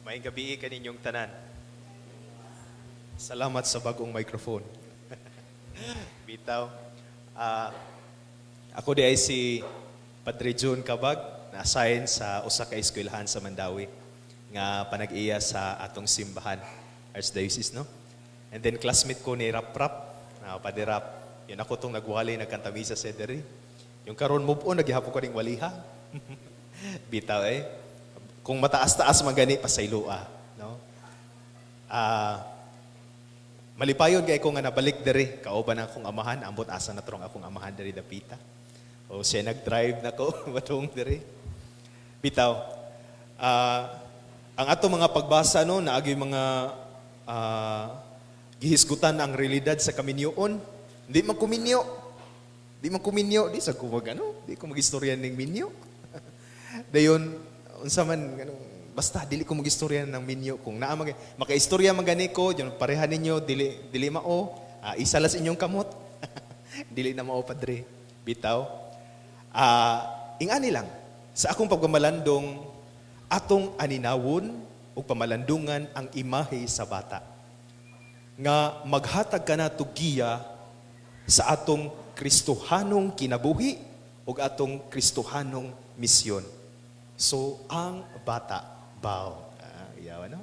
Maayong gabii kaninyong tanan. Salamat sa bagong microphone. Bitaw. Ako diay si Padre June Kabag, na-assign sa usa ka eskwelahan sa Mandaue nga panag-iya sa atong simbahan, Archdiocese, no? And then classmate ko ni Rap Rap, na Padre Rap. Yun ako tong nagwali, nagkantamisa sa diri. Yung karon move on, naghihapon ko ning waliha. Bitaw eh. Kung mataas-taas man gani, pasayloa, no? Malipayon kay ko nga nabalik diri kauban ang akong amahan. Ambot asa na torong akong amahan diri dapita. O siya nag-drive nako padung diri. Bitaw. Ang ato mga pagbasa, no, naagi mga gihisgutan ang realidad sa kaminyoon. Di man ko minyo. Di man ko minyo, di sa ko mag ano, di ko magistorya ning minyo. Dayon unsa man anong basta dili ko magistorya ng minyo. Kung naa mag makaistorya man gani ko diyan, pareha ninyo, dili dili mao, isa lang sa inyong kamot. Dili na mao, padre. Bitaw. Ingani lang sa akong pagmamalandong, atong aninawon ug pamalandungan ang imahe sa bata nga maghatag kanato giya sa atong Kristohanong kinabuhi ug atong Kristohanong misyon. So, ang bata, bow. Iyaw, ano?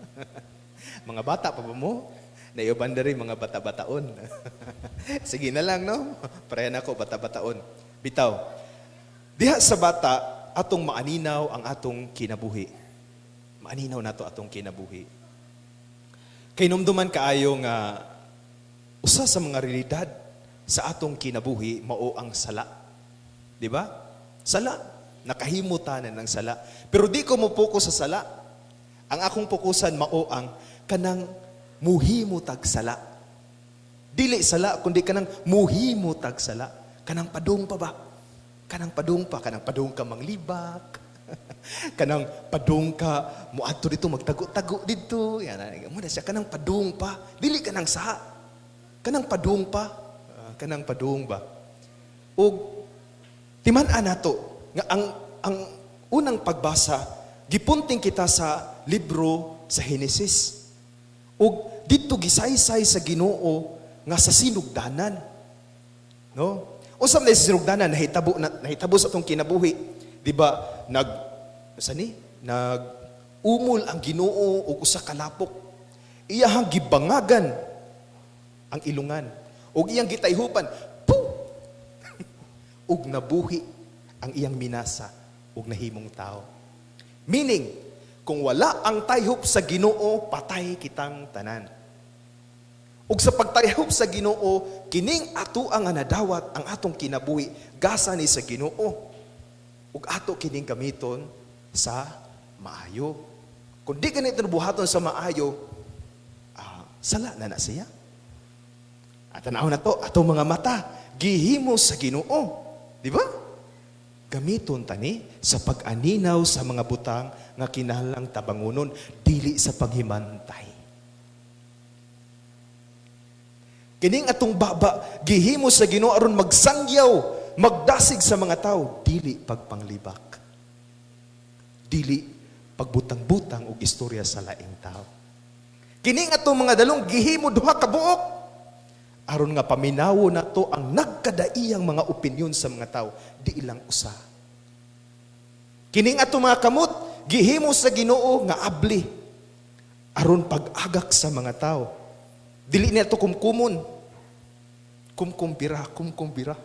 Mga bata pa ba mo? Naiuban diri mga bata-bataon. Sige na lang, no? Pareha na ko, bata-bataon. Bitaw. Diha sa bata, atong maaninaw ang atong kinabuhi. Maaninaw nato atong kinabuhi. Kay numduman kaayo nga usa sa mga realidad sa atong kinabuhi mao ang sala. Di ba? Sala. Nakahimo tanan ng sala. Pero di ko mo focus sa sala. Ang akong pokusan mao ang kanang muhimo tag sala. Dili sala, kundi kanang muhimo tag sala. Kanang padung pa ba? Kanang padung pa, kanang padung ka manglibak. Kanang padung ka muadto dito, magtago-tago dito. Yan, mo na siya kanang padung pa. Dili kanang sa. Kanang padung pa. Kanang padung ba? Ug timan-an nato nga ang unang pagbasa, gipunting kita sa libro sa Henesis. Ug didto gisaysay sa Ginoo nga sa sinugdanan. No? Unsa man sa sinugdanan nahitabo na, nahitabo sa atong kinabuhi, di ba? Nag sa ni nag umol ang Ginoo og usa ka lapok. Iyahang gibangagan ang ilungan ug iyang gitayhupan. Puh! Ug nabuhi ang iyang minasa ug nahimong tao. Meaning, kung wala ang tayhop sa Ginoo, patay kitang tanan. Ug sa pagtayhop sa Ginoo, kining ato ang nadawat ang atong kinabuhi, gasa ni sa Ginoo. Ug ato kining gamiton sa maayo. Kung di ganito buhaton sa maayo, sala na na siya. At tanaw na to, atong mga mata, gihimo sa Ginoo. Di ba? Gamiton tani sa pag-aninaw sa mga butang nga kinahanglang tabangunon, dili sa paghimantay. Kining atong baba, gihimo sa Ginoo aron magsangyaw, magdasig sa mga tao, dili pagpanglibak. Dili pagbutang-butang og istorya sa laing tao. Kining atong mga dalong gihimo duha ka buok aron nga paminawo nato ang nagkadaiyang mga opinyon sa mga tao, di ilang usa. Kining atong mga kamot gihimo sa Ginoo nga abli aron pag-agak sa mga tao. Dili niya to kumkumon. Kumkumbira, kumkumbira.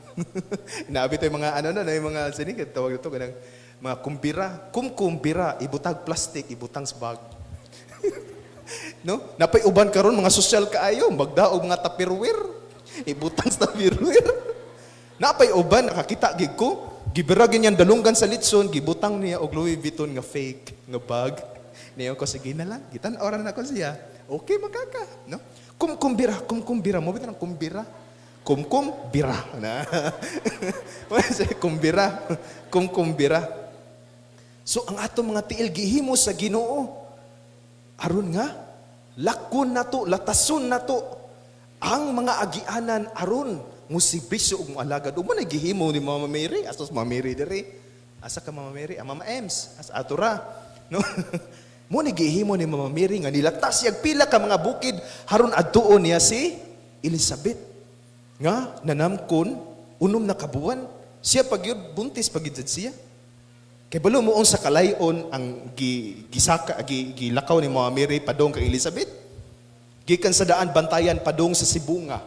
Inaabit yung mga ano na, yung mga sini tawag ito kanang mga kumbira, kumkumbira, ibutag plastic, ibutang sa bag. No? Napay uban karon mga sosyal kaayo, magdaog mga Tupperware. Ibutang sa Tupperware. Napay uban nakakita gid ko, gibira ganyan dalunggan sa litson, gibutang niya og Louis Vuitton nga fake nga bag. Niyo ko, sige na lang, gitan-aw na nako siya. Okay makaka, no? Kumkumbira, kumkumbira, mo bitang kumbira. Kumkumbira na. Wala siya kumbira, kumkumbira. So ang atong mga tiil gihimo sa Ginoo aron nga lakon nato, latason nato ang mga agianan aron musibisyo ug moalagad. Ug mo na gihimo ni Mama Mary, astos Mama Mary diri. Asa ka, Mama Mary? Ang Mama Ems, as ato ra. No? Mao ni gihimo ni Mama Mary nga nilatas siyag pila ka mga bukid haron adtuon niya si Elizabeth nga nanamkon 6 na ka buwan. Siya pa gyud, buntis pa gyud siya. Kay balo mo unsa kalayon ang gi, gisaka gi, gilakaw ni Mama Mary padong kang Elizabeth. Gikan sa daan Bantayan padong sa Sibonga.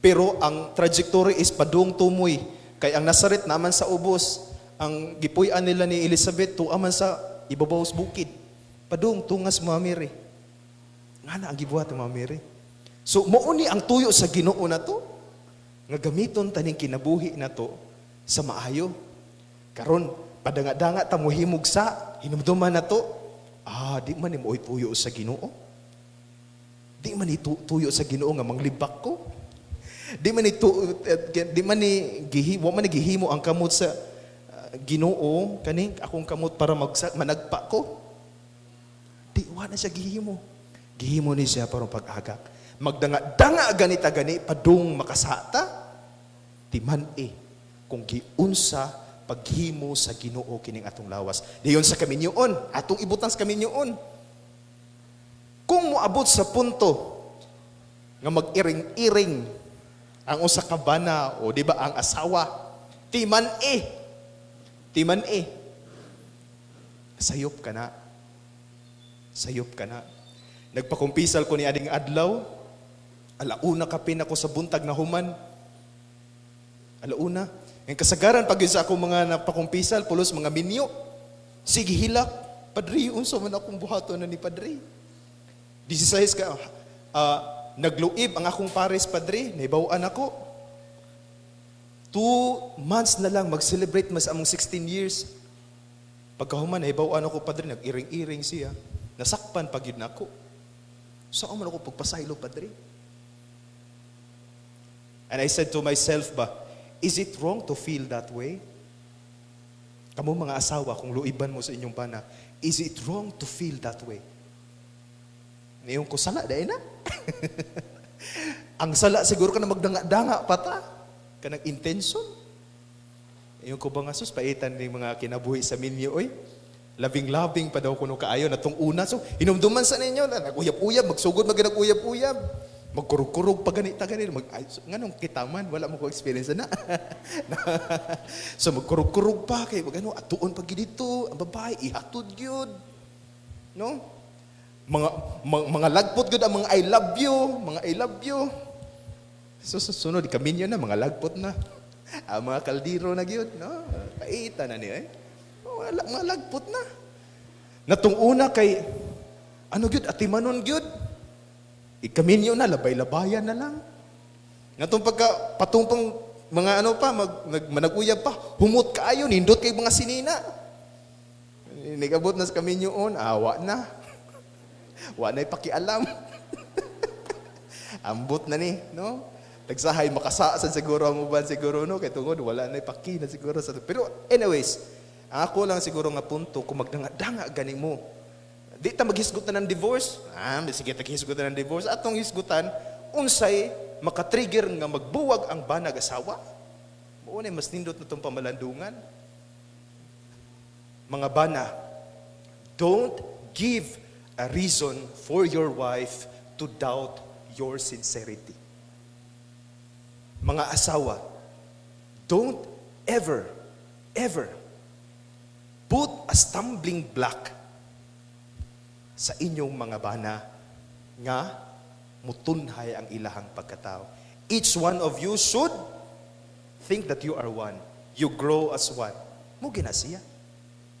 Pero ang trajectory is padung Tumoy. Kay ang Nazaret naman sa ubos, ang gipuy-an nila ni Elizabeth tuwa man sa ibabaw sa bukid. Padung tungas Mama Mary. Nga na ang gibuhat ni Mama Mary. So mao ni ang tuyo sa Ginoo na to nga gamiton taning kinabuhi na to sa maayo. Karon padanga-danga ta mohimog sa hinumduman na to. Ah, di man ni mo'y tuyo sa Ginoo. Di man ni tuyo sa Ginoo nga manglibak ko. Di man ni gihi, wa man ni gihimo ang kamot sa Ginoo kani akong kamot para managpa ko. Di wa na siya gihimo. Gihimo ni siya para pag-agak. Magdanga-danga ganita gani padung makasata. Timan eh kung giunsa paghimo sa Ginoo kining atong lawas. Diyon sa kaminyoon, atong ibutang sa kaminyoon. Kung moabot sa punto nga mag-iring-iring ang usa ka bana o di ba ang asawa, timan eh. Timan eh. Sayop ka na. Sayop ka na. Nagpakumpisal ko ni ading adlaw, 1:00 kapin ako sa buntag na human. 1:00. Ang kasagaran pag sa akong mga napakumpisal, pulos mga minyo. Sige hilak, "Padre, unsa man akong buhaton na ni, Padre? 16 ka, nagluib ang akong pares, Padre, nahibaw-an ako. 2 months na lang, mag-celebrate mas among 16 years. Pagkahuman, nahibaw-an ako, Padre, nag-iring-iring siya. Nasakpan pag yun ako. Saan man ako pagpasaylo, Padre?" And I said to myself ba, "Is it wrong to feel that way?" Kamo mga asawa, kung luiban mo sa inyong bana, is it wrong to feel that way? Niingon ko, "Sala, dahil na." Ang sala siguro ka na magdanga-danga pa ta. Kanang intention. Ingon ko ba nga, sus, paitan ni mga kinabuhi sa minyo, oy. Labing-labing pa daw kuno kaayo na tong una. So, hinumduman sa ninyo, na nag-uyab-uyab, magsugod mag nag-uyab-uyab. Magkurog-kurog pa ganita ganito. Mag, ay, so, nganong kita man, wala mo ko experience na. So, magkurog-kurog pa, kay mag ano, atuon pag dito, ang babae, ihatod gyud. No? Mga lagpot gyud ang mga "I love you," mga "I love you." So, sa sunod, kaminyo na, mga lagpot na. Ang mga kaldero na gyud, no? Paita na niya eh. Mga lagpot na. Natong una kay, ano gyud, atimanon gyud. Ikaminyo na, labay-labayan na lang. Ngatong pagka patumpang mga ano pa, manag-uyab pa, humot kaayo, nindot kay mga sinina. Nigabot na sa kaminyoon, awa na. Wa na'y pakialam. Ambot na ni, no? Tagsahay makasaasan siguro ang uban siguro, no, kay tungod wala na'y paki na siguro sa. Pero anyways, ang ako lang siguro nga punto, kung magdanga-danga gani mo, di ta maghisgot na ng divorce. Ah, sige, taghisgot na ng divorce. Atong hisgutan unsay makatrigger nga magbuwag ang banag asawa. Mao na mas nindot na tong pamalandungan. Mga bana, don't give a reason for your wife to doubt your sincerity. Mga asawa, don't ever, ever put a stumbling block sa inyong mga bana nga mutunhay ang ilahang pagkatao. Each one of you should think that you are one. You grow as one. Mo gina siya.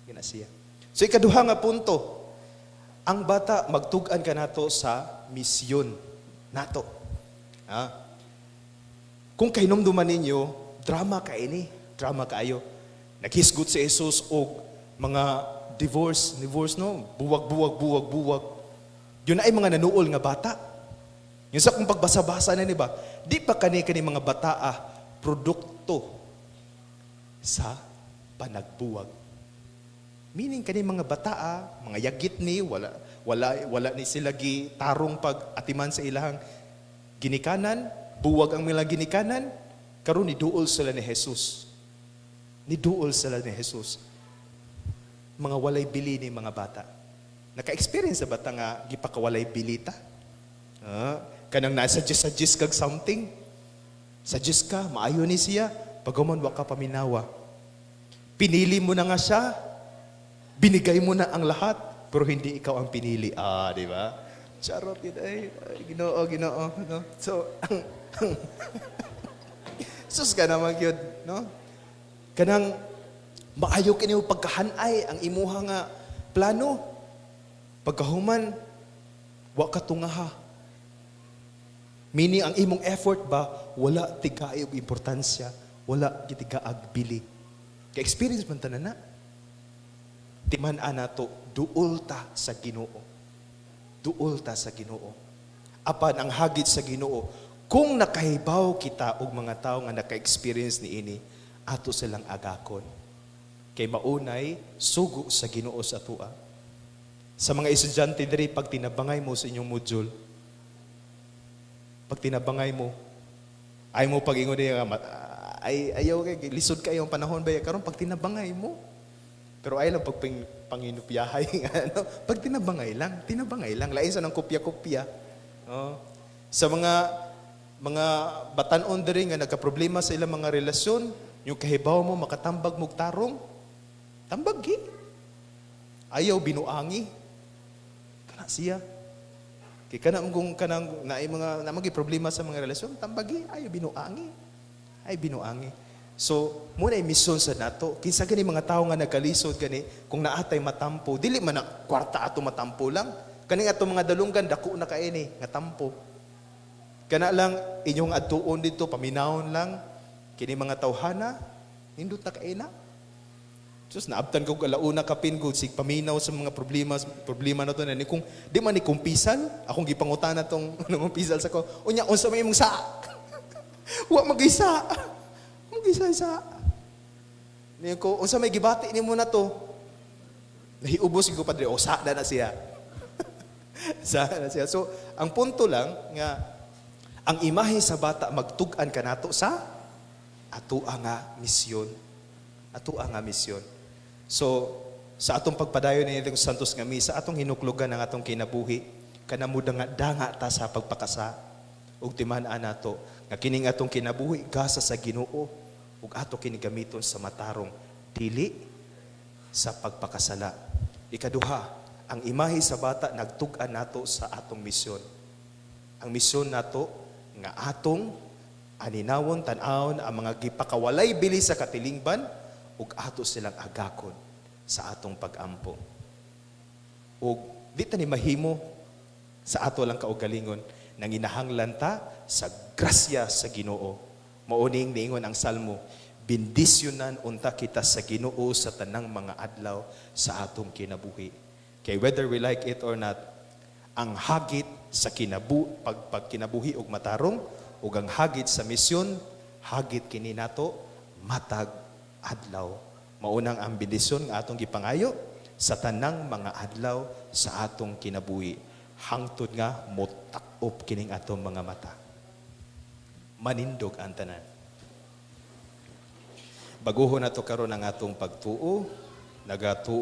Gina siya. So ikaduha nga punto, ang bata magtug-an kanato sa misyon nato. Ah. Kung kahinumduman ninyo, drama ka ini, drama kaayo. Naghisgot si Jesus og mga divorce, divorce, no, buwag, buwag, buwag, buwag. Yun ay mga nanuol nga bata. Yung sa kung pagbasa-basa na ni ba, di pa kani kani mga bata ah, produkto sa panagbuwag. Meaning kani mga bata ah, mga yagit ni wala wala wala ni sila gi tarong pag atiman sa ilahang ginikanan, buwag ang mga ginikanan, karon ni duol sila ni Jesus. Ni duol sila ni Jesus. Mga walay bili ni mga bata. Naka-experience na ba ta nga gipakawalay bili ta? Ah, kanang nasa-suggest kag something. Suggest ka, maayo ni siya, paghuman wa ka paminawa. Pinili mo na nga siya, binigay mo na ang lahat, pero hindi ikaw ang pinili. Ah, di ba? Charot yun ay, ay, Ginoo, Ginoo, no? So, sus ka naman yun, no? Kanang maayo kini mo pagkahanay ang imuha nga plano. Pagkahuman, wa ka tungaha. Meaning, ang imong effort ba, wala tigaay og importansya, wala gitigaag bili. Ka-experience man tanan na. Timan-an nato, duol ta sa Ginoo. Duol ta sa Ginoo. Apan ang hagit sa Ginoo, kung nakahibaw kita og mga tawo nga naka-experience niini, ato silang agakon. Kay maunay sugo sa Ginoo sa atua. Sa mga estudyante diri, pag tinabangay mo sa inyong module, pag tinabangay mo, ay mo pag-ingon niya, ay ayaw kay lisod kayo ang panahon ba karon pag tinabangay mo. Pero ay lang pag panginupyahay nga ano, pag tinabangay lang, lain sa nang kopya-kopya. Oh. Sa mga batan-on diri nga nagka-problema sa ilang mga relasyon, yung kahibaw mo makatambag mo tarong, tambag gi. Ayaw binuangi. Kana siya. Kay kana kung kanang naay mga namagi problema sa mga relasyon, tambagi, ayaw binuangi. Ay binuangi. So, muna ay misyon sa nato. Kinsa gani mga tawo nga nagkalisod gani kung naatay matampo, dili man na kwarta ato matampo lang. Kaning ato mga dalunggan dako na kay ni nga tampo. Kana lang inyong adtuon dito paminawon lang kini mga tawhana nindot na kay na. Sus, naabtan ko alauna kapin ko sig paminaw sa mga problema problema na to na ni kung di man ni kumpisal akong gipangutana tong nangumpisal sa ko, unya unsa may imong sa wa magisa magisa sa niyo ko, unsa may gibati nimo na to, nahiubos ko, padre, o sa na siya, sa na siya. So ang punto lang nga ang imahe sa bata magtug-an kanato sa atua nga misyon, atua nga misyon. So, sa atong pagpadayon ni Santos nga misa, atong hinuklugan ang atong kinabuhi, kanamo nga danga ta sa pagpakasa ug timan-an nato nga kining atong kinabuhi gasa sa Ginoo ug ato kini gamiton sa matarong, dili sa pagpakasala. Ikaduha, ang imahe sa bata nagtug-an nato sa atong misyon. Ang misyon nato nga atong aninawon, tan-awon ang mga gipakawalay bili sa katilingban ug ato silang agakon sa atong pag-ampo. Ug di ta ni mahimo sa ato lang kaugalingon, nanginahanglan ta sa grasya sa Ginoo. Mauning niingon ang Salmo, bendisyonan unta kita sa Ginoo sa tanang mga adlaw sa atong kinabuhi. Kay whether we like it or not, ang hagit sa pagkinabuhi og matarong ug ang hagit sa misyon, hagit kini nato matag adlaw. Maunang ang bendisyon nga atong gipangayo sa tanang mga adlaw sa atong kinabuhi hangtod nga motak-op kining atong mga mata. Manindog ang tanan. Baguhon nato karon ang atong pagtuo, nagatuo